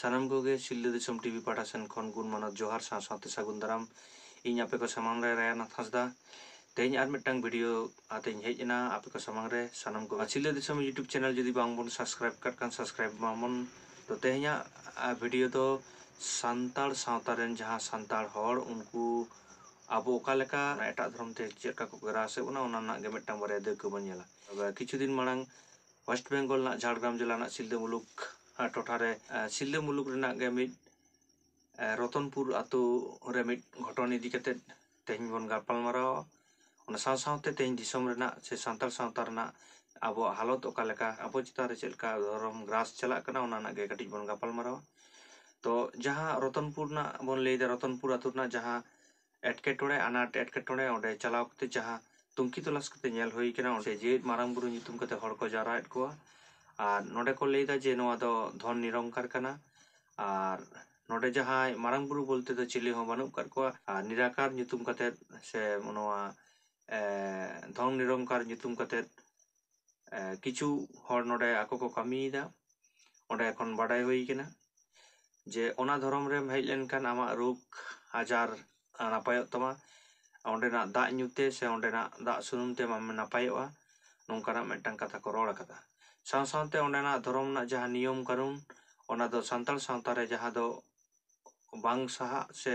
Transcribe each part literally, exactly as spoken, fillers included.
ᱥᱟᱱᱟᱢ ᱠᱚᱜᱮ ᱥᱤᱞᱫᱟᱹ ᱫᱤᱥᱚᱢ ᱴᱤᱵᱷᱤ ᱯᱟᱦᱴᱟ ᱥᱮᱱ ᱠᱷᱚᱱ ᱜᱩᱱ ᱢᱟᱱᱚᱛ ᱡᱚᱦᱟᱨ, ᱥᱟᱶ ᱥᱟᱶᱛᱮ ᱥᱟᱹᱜᱩᱱ ᱫᱟᱨᱟᱢ᱾ ᱤᱧ ᱟᱯᱮ ᱠᱚ ᱥᱟᱢᱟᱝ ᱨᱮ ᱨᱟᱭᱟᱱᱟᱛᱷ ᱦᱟᱸᱥᱫᱟ᱾ ᱛᱮᱦᱮᱧ ᱟᱨ ᱢᱤᱫᱴᱟᱝ ᱵᱷᱤᱰᱤᱭᱳ ᱟᱛᱮᱧ ᱦᱮᱡ ᱮᱱᱟ ᱟᱯᱮ ᱠᱚ ᱥᱟᱢᱟᱝ ᱨᱮ᱾ ᱥᱟᱱᱟᱢ ᱠᱚ ᱥᱤᱞᱫᱟᱹ ᱫᱤᱥᱚᱢ YouTube ᱪᱮᱱᱮᱞ ᱡᱩᱫᱤ ᱵᱟᱝ ᱵᱚᱱ ᱥᱟᱵᱥᱠᱨᱟᱭᱤᱵ ᱠᱟᱜ ᱠᱷᱟᱱ ᱥᱟᱵᱥᱠᱨᱟᱭᱤᱵ ᱢᱟᱵᱚᱱ᱾ ᱛᱚ ᱛᱮᱦᱮᱧᱟᱜ ᱵᱷᱤᱰᱤᱭᱳ ᱫᱚ ᱥᱟᱱᱛᱟᱲ ᱥᱟᱶᱛᱟ ᱨᱮᱱ ᱡᱟᱦᱟᱸ ᱥᱟᱱᱛᱟᱲ ᱦᱚᱲ, ᱩᱱᱠᱩ ᱟᱵᱚ ᱚᱠᱟ ᱞᱮᱠᱟ ᱮᱴᱟᱜ ᱫᱷᱚᱨᱚᱢ ᱛᱮ ᱪᱮᱫ ᱞᱮᱠᱟ ᱠᱚ ᱜᱷᱮᱨᱟᱣ ᱮᱥᱮᱫ ᱵᱚᱱᱟ, ᱚᱱᱟ ᱨᱮᱱᱟᱜ ᱜᱮ ᱢᱤᱫᱴᱟᱝ ᱵᱟᱨᱭᱟ ᱫᱟᱹᱭᱠᱟᱹ ᱵᱚᱱ ᱧᱮᱞᱟ᱾ ᱛᱚᱵᱮ ᱠᱤᱪᱷᱩ ᱫᱤᱱ ᱢᱟᱲᱟᱝ ᱳᱭᱮᱥᱴ ᱵᱮᱝᱜᱚᱞ ᱨᱮᱱᱟᱜ ᱡᱷᱟᱲᱜᱨᱟᱢ ᱡᱮᱞᱟ ᱨᱮᱱᱟᱜ ᱥᱤᱞᱫᱟᱹ ᱢᱩᱞᱩᱠ ᱴᱚᱴᱷᱟ ᱨᱮ, ᱥᱤᱞᱫᱟᱹ ᱢᱩᱞᱩᱠ ᱨᱮᱱᱟᱜ ᱜᱮ ᱢᱤᱫ ᱨᱚᱛᱚᱱᱯᱩᱨ ᱟᱛᱳ ᱨᱮ ᱢᱤᱫ ᱜᱷᱚᱴᱚᱱ ᱤᱫᱤ ᱠᱟᱛᱮ ᱛᱮᱦᱮᱧ ᱵᱚᱱ ᱜᱟᱯᱟᱞ ᱢᱟᱨᱟᱣᱟ᱾ ᱚᱱᱟ ᱥᱟᱶ ᱥᱟᱶᱛᱮ ᱛᱮᱦᱮᱧ ᱫᱤᱥᱚᱢ ᱨᱮᱱᱟᱜ ᱥᱮ ᱥᱟᱱᱛᱟᱲ ᱥᱟᱶᱛᱟ ᱨᱮᱱᱟᱜ ᱟᱵᱚᱣᱟᱜ ᱦᱟᱞᱚᱛ ᱚᱠᱟ ᱞᱮᱠᱟ, ᱟᱵᱚ ᱪᱮᱛᱟᱱ ᱨᱮ ᱪᱮᱫ ᱞᱮᱠᱟ ᱫᱷᱚᱨᱚᱢ ᱜᱨᱟᱥ ᱪᱟᱞᱟᱜ ᱠᱟᱱᱟ, ᱚᱱᱟ ᱨᱮᱱᱟᱜ ᱜᱮ ᱠᱟᱹᱴᱤᱡ ᱵᱚᱱ ᱜᱟᱯᱟᱞ ᱢᱟᱨᱟᱣᱟ᱾ ᱛᱚ ᱡᱟᱦᱟᱸ ᱨᱚᱛᱚᱱᱯᱩᱨ ᱨᱮᱱᱟᱜ ᱵᱚᱱ ᱞᱟᱹᱭᱫᱟ, ᱨᱚᱛᱚᱱᱯᱩᱨ ᱟᱛᱳ ᱨᱮᱱᱟᱜ ᱡᱟᱦᱟᱸ ᱮᱴᱠᱮᱴᱚᱬᱮ, ᱟᱱᱟᱴ ᱮᱴᱠᱮᱴᱚᱬᱮ, ᱚᱸᱰᱮ ᱪᱟᱞᱟᱣ ᱠᱟᱛᱮ ᱡᱟᱦᱟᱸ ᱛᱩᱝᱠᱷᱤ ᱛᱚᱞᱟᱥ ᱠᱟᱛᱮ ᱧᱮᱞ ᱦᱩᱭ ᱠᱟᱱᱟ, ᱚᱸᱰᱮ ᱡᱮᱣᱮᱫ ᱢᱟᱨᱟᱝ ᱵᱩᱨᱩ ᱧᱩᱛᱩᱢ ᱠᱟᱛᱮ ᱦᱚᱲ ᱠᱚ ᱡᱟᱣᱨᱟᱭᱮᱫ ᱠᱚᱣᱟ᱾ ᱟᱨ ᱱᱚᱰᱮ ᱠᱚ ᱞᱟᱹᱭᱫᱟ ᱡᱮ ᱱᱚᱣᱟ ᱫᱚ ᱫᱷᱚᱱ ᱱᱤᱨᱚᱝᱠᱟᱨ ᱠᱟᱱᱟ᱾ ᱟᱨ ᱱᱚᱰᱮ ᱡᱟᱦᱟᱸᱭ ᱢᱟᱨᱟᱝ ᱵᱩᱨᱩ ᱵᱚᱞᱛᱮ ᱫᱚ ᱪᱤᱞᱤ ᱦᱚᱸ ᱵᱟᱹᱱᱩᱜ ᱠᱟᱫ ᱠᱚᱣᱟ᱾ ᱟᱨ ᱱᱤᱨᱟᱠᱟᱨ ᱧᱩᱛᱩᱢ ᱠᱟᱛᱮ ᱥᱮ ᱱᱚᱣᱟ ᱮ, ᱫᱷᱚᱱ ᱱᱤᱨᱚᱝᱠᱟᱨ ᱧᱩᱛᱩᱢ ᱠᱟᱛᱮ ᱮ, ᱠᱤᱪᱷᱩ ᱦᱚᱲ ᱱᱚᱰᱮ ᱟᱠᱚ ᱠᱚ ᱠᱟᱹᱢᱤᱭᱮᱫᱟ᱾ ᱚᱸᱰᱮ ᱠᱷᱚᱱ ᱵᱟᱰᱟᱭ ᱦᱩᱭ ᱠᱟᱱᱟ ᱡᱮ ᱚᱱᱟ ᱫᱷᱚᱨᱚᱢ ᱨᱮᱢ ᱦᱮᱡ ᱞᱮᱱᱠᱷᱟᱱ ᱟᱢᱟᱜ ᱨᱳᱜᱽ ᱟᱡᱟᱨ ᱱᱟᱯᱟᱭᱚᱜ ᱛᱟᱢᱟ, ᱚᱸᱰᱮᱱᱟᱜ ᱫᱟᱜ ᱧᱩᱛᱮ ᱥᱮ ᱚᱸᱰᱮᱱᱟᱜ ᱫᱟᱜ ᱥᱩᱱᱩᱢ ᱛᱮ ᱟᱢᱮᱢ ᱱᱟᱯᱟᱭᱚᱜᱼᱟ, ᱱᱚᱝᱠᱟᱱᱟᱜ ᱢᱤᱫᱴᱟᱝ ᱠᱟᱛᱷᱟ ᱠᱚ ᱨᱚᱲ ᱟᱠᱟᱫᱟ᱾ ᱥᱟᱶ ᱥᱟᱶᱛᱮ ᱚᱸᱰᱮᱱᱟᱜ ᱫᱷᱚᱨᱚᱢ ᱨᱮᱱᱟᱜ ᱡᱟᱦᱟᱸ ᱱᱤᱭᱚᱢ ᱠᱟᱹᱱᱩᱱ, ᱚᱱᱟ ᱫᱚ ᱥᱟᱱᱛᱟᱲ ᱥᱟᱶᱛᱟ ᱨᱮ ᱡᱟᱦᱟᱸ ᱫᱚ ᱵᱟᱝ ᱥᱟᱦᱟᱜ ᱥᱮ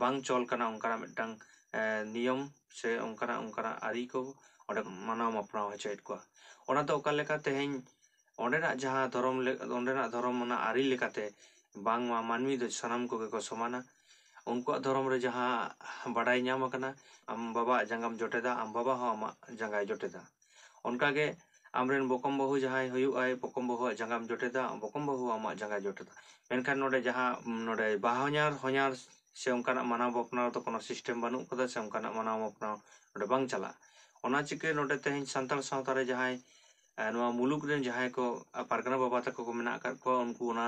ᱵᱟᱝ ᱪᱚᱞ ᱠᱟᱱᱟ, ᱚᱱᱠᱟᱱᱟᱜ ᱢᱤᱫᱴᱟᱝ ᱮ, ᱱᱤᱭᱚᱢ ᱥᱮ ᱚᱱᱠᱟᱱᱟᱜ ᱚᱱᱠᱟᱱᱟᱜ ᱟᱹᱨᱤ ᱠᱚ ᱚᱸᱰᱮ ᱢᱟᱱᱟᱣ ᱢᱟᱯᱱᱟᱣ ᱦᱚᱪᱚᱭᱮᱫ ᱠᱚᱣᱟ᱾ ᱚᱱᱟ ᱫᱚ ᱚᱠᱟ ᱞᱮᱠᱟ ᱛᱮᱦᱮᱧ ᱚᱸᱰᱮᱱᱟᱜ ᱡᱟᱦᱟᱸ ᱫᱷᱚᱨᱚᱢ ᱞᱮ-, ᱚᱸᱰᱮᱱᱟᱜ ᱫᱷᱚᱨᱚᱢ ᱚᱱᱟ ᱟᱹᱨᱤ ᱞᱮᱠᱟᱛᱮ ᱵᱟᱝᱢᱟ ᱢᱟᱹᱱᱢᱤ ᱫᱚ ᱥᱟᱱᱟᱢ ᱠᱚᱜᱮ ᱠᱚ ᱥᱚᱢᱟᱱᱟ᱾ ᱩᱱᱠᱩᱣᱟᱜ ᱫᱷᱚᱨᱚᱢ ᱨᱮ ᱡᱟᱦᱟᱸ ᱵᱟᱰᱟᱭ ᱧᱟᱢ ᱟᱠᱟᱱᱟ, ᱟᱢ ᱵᱟᱵᱟᱣᱟᱜ ᱡᱟᱸᱜᱟᱢ ᱡᱚᱴᱮᱫᱟ, ᱟᱢ ᱵᱟᱵᱟ ᱦᱚᱸ ᱟᱢᱟᱜ ᱡᱟᱸᱜᱟᱭ ᱡᱚᱴᱮᱫᱟ᱾ ᱚᱱᱠᱟᱜᱮ ᱟᱢᱨᱮᱱ ᱵᱚᱠᱚᱢ ᱵᱟᱹᱦᱩ ᱡᱟᱦᱟᱸᱭ ᱦᱩᱭᱩᱜ ᱟᱭ, ᱵᱚᱠᱚᱢ ᱵᱟᱹᱦᱩᱣᱟᱜ ᱡᱟᱸᱜᱟᱢ ᱡᱚᱴᱮᱫᱟ, ᱵᱚᱠᱚᱢ ᱵᱟᱹᱦᱩ ᱟᱢᱟᱜ ᱡᱟᱸᱜᱟᱭ ᱡᱚᱴᱮᱫᱟ᱾ ᱢᱮᱱᱠᱷᱟᱱ ᱱᱚᱰᱮ ᱡᱟᱦᱟᱸ, ᱱᱚᱰᱮ ᱵᱟᱦᱚᱧᱟᱨ ᱦᱚᱧᱟᱨ ᱥᱮ ᱚᱱᱠᱟᱱᱟᱜ ᱢᱟᱱᱟᱣ ᱵᱟᱯᱱᱟᱣ ᱫᱚ ᱠᱳᱱᱳ ᱥᱤᱥᱴᱮᱢ ᱵᱟᱹᱱᱩᱜ ᱠᱟᱫᱟ ᱥᱮ ᱚᱱᱠᱟᱱᱟᱜ ᱢᱟᱱᱟᱣ ᱵᱟᱯᱱᱟᱣ ᱱᱚᱰᱮ ᱵᱟᱝ ᱪᱟᱞᱟᱜᱼᱟ᱾ ᱚᱱᱟ ᱪᱤᱠᱟᱹ ᱱᱚᱰᱮ ᱛᱮᱦᱮᱧ ᱥᱟᱱᱛᱟᱲ ᱥᱟᱶᱛᱟ ᱨᱮ ᱡᱟᱦᱟᱸᱭ, ᱮ, ᱱᱚᱣᱟ ᱢᱩᱞᱩᱠ ᱨᱮᱱ ᱡᱟᱦᱟᱸᱭ ᱠᱚ, ᱮ, ᱯᱟᱨᱜᱟᱱᱟ ᱵᱟᱵᱟ ᱛᱟᱠᱚ ᱠᱚ ᱢᱮᱱᱟᱜ ᱟᱠᱟᱫ ᱠᱚᱣᱟ, ᱩᱱᱠᱩ ᱚᱱᱟ,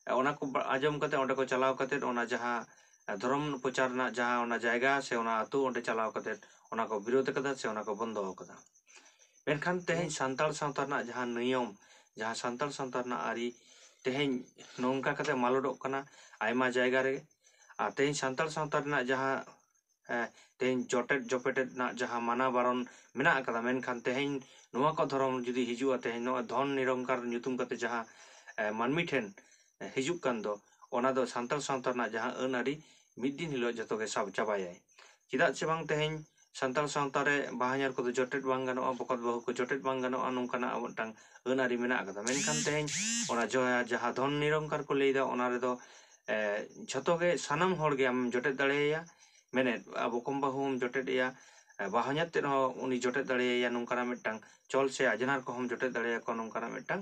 ᱮ, ᱚᱱᱟ ᱠᱚ ᱵᱟ-, ᱟᱸᱡᱚᱢ ᱠᱟᱛᱮ ᱚᱸᱰᱮ ᱠᱚ ᱪᱟᱞᱟᱣ ᱠᱟᱛᱮ ᱚᱱᱟ ᱡᱟᱦᱟᱸ, ᱮ, ᱫᱷᱚᱨᱚᱢ ᱯᱨᱚᱪᱟᱨ ᱨᱮᱱᱟᱜ ᱡᱟᱦᱟᱸ ᱚᱱᱟ ᱡᱟᱭᱜᱟ ᱥᱮ ᱚᱱᱟ ᱟᱹᱛᱩ, ᱚᱸᱰᱮ ᱪᱟᱞᱟᱣ ᱠᱟᱛᱮ ᱚᱱᱟ ᱠᱚ ᱵᱤᱨᱳᱫ ᱟᱠᱟᱫᱟ ᱥᱮ ᱚᱱᱟ ᱠᱚ ᱵᱚᱱᱫᱚ ᱟᱠᱟᱫᱟ᱾ ᱢᱮᱱᱠᱷᱟᱱ ᱛᱮᱦᱮᱧ ᱥᱟᱱᱛᱟᱲ ᱥᱟᱶᱛᱟ ᱨᱮᱱᱟᱜ ᱡᱟᱦᱟᱸ ᱱᱤᱭᱚᱢ, ᱡᱟᱦᱟᱸ ᱥᱟᱱᱛᱟᱲ ᱥᱟᱶᱛᱟ ᱨᱮᱱᱟᱜ ᱟᱹᱨᱤ, ᱛᱮᱦᱮᱧ ᱱᱚᱝᱠᱟ ᱠᱟᱛᱮ ᱢᱟᱞᱚᱴᱚᱜ ᱠᱟᱱᱟ ᱟᱭᱢᱟ ᱡᱟᱭᱜᱟ ᱨᱮ᱾ ᱟᱨ ᱛᱮᱦᱮᱧ ᱥᱟᱱᱛᱟᱲ ᱥᱟᱶᱛᱟ ᱨᱮᱱᱟᱜ ᱡᱟᱦᱟᱸ ᱛᱮᱦᱮᱧ ᱡᱚᱴᱮᱫ ᱡᱚᱯᱮᱴᱮᱫ ᱨᱮᱱᱟᱜ ᱡᱟᱦᱟᱸ ᱢᱟᱱᱟ ᱵᱟᱨᱚᱱ ᱢᱮᱱᱟᱜ ᱟᱠᱟᱫᱟ, ᱢᱮᱱᱠᱷᱟᱱ ᱛᱮᱦᱮᱧ ᱱᱚᱣᱟ ᱠᱚ ᱫᱷᱚᱨᱚᱢ ᱡᱩᱫᱤ ᱦᱤᱡᱩᱜᱼᱟ, ᱛᱮᱦᱮᱧ ᱱᱚᱜᱼᱚᱭ ᱫᱷᱚᱱ ᱱᱤᱨᱚᱝᱠᱟᱨ ᱧᱩᱛᱩᱢ ᱠᱟᱛᱮ ᱡᱟᱦᱟᱸ ᱢᱟᱹᱱᱢᱤ ᱴᱷᱮᱱ ᱦᱤᱡᱩᱜ ᱠᱟᱱ ᱫᱚ, ᱚᱱᱟ ᱫᱚ ᱥᱟᱱᱛᱟᱲ ᱥᱟᱶᱛᱟ ᱨᱮᱱᱟᱜ ᱡᱟᱦᱟᱸ ᱟᱹᱱ ᱟᱹᱨᱤ ᱢᱤᱫ ᱫᱤᱱ ᱦᱤᱞᱳᱜ ᱡᱚᱛᱚ ᱜᱮ ᱥᱟᱵ ᱪᱟᱵᱟᱭᱟᱭ᱾ ᱪᱮᱫᱟᱜ ᱥᱮ ᱵᱟᱝ ᱛᱮᱦᱮᱧ ᱥᱟᱱᱛᱟᱲ ᱥᱟᱶᱛᱟ ᱨᱮ ᱵᱟᱦᱚᱧᱦᱟᱨ ᱠᱚᱫᱚ ᱡᱚᱴᱮᱫ ᱵᱟᱝ ᱜᱟᱱᱚᱜᱼᱟ, ᱵᱚᱠᱚᱛ ᱵᱟᱹᱦᱩ ᱠᱚ ᱡᱚᱴᱮᱫ ᱵᱟᱝ ᱜᱟᱱᱚᱜᱼᱟ, ᱱᱚᱝᱠᱟᱱᱟᱜ ᱢᱤᱫᱴᱟᱝ ᱟᱹᱱ ᱟᱹᱨᱤ ᱢᱮᱱᱟᱜ ᱟᱠᱟᱫᱟ᱾ ᱢᱮᱱᱠᱷᱟᱱ ᱛᱮᱦᱮᱧ ᱚᱱᱟ ᱡᱚ-, ᱡᱟᱦᱟᱸ ᱫᱷᱚᱱ ᱱᱤᱨᱚᱝᱠᱟᱨ ᱠᱚ ᱞᱟᱹᱭᱫᱟ, ᱚᱱᱟ ᱨᱮᱫᱚ ᱡᱷᱚᱛᱚ ᱜᱮ, ᱥᱟᱱᱟᱢ ᱦᱚᱲ ᱜᱮ ᱟᱢᱮᱢ ᱡᱚᱴᱮᱫ ᱫᱟᱲᱮᱭᱟᱭᱟ᱾ ᱢᱮᱱᱮᱫ ᱵᱚᱠᱚᱢ ᱵᱟᱹᱦᱩᱢ ᱡᱚᱴᱮᱫ ᱮᱭᱟ, ᱵᱟᱦᱚᱧᱦᱟᱨ ᱛᱮᱫ ᱦᱚᱸ ᱩᱱᱤ ᱡᱚᱴᱮᱫ ᱫᱟᱲᱮᱭᱟᱭᱟ, ᱱᱚᱝᱠᱟᱱᱟᱜ ᱢᱤᱫᱴᱟᱝ ᱪᱚᱞ ᱥᱮ ᱟᱡᱷᱱᱟᱨ ᱠᱚᱦᱚᱸᱢ ᱡᱚᱴᱮᱫ ᱫᱟᱲᱮᱭᱟᱠᱚᱣᱟ, ᱱᱚᱝᱠᱟᱱᱟᱜ ᱢᱤᱫᱴᱟᱝ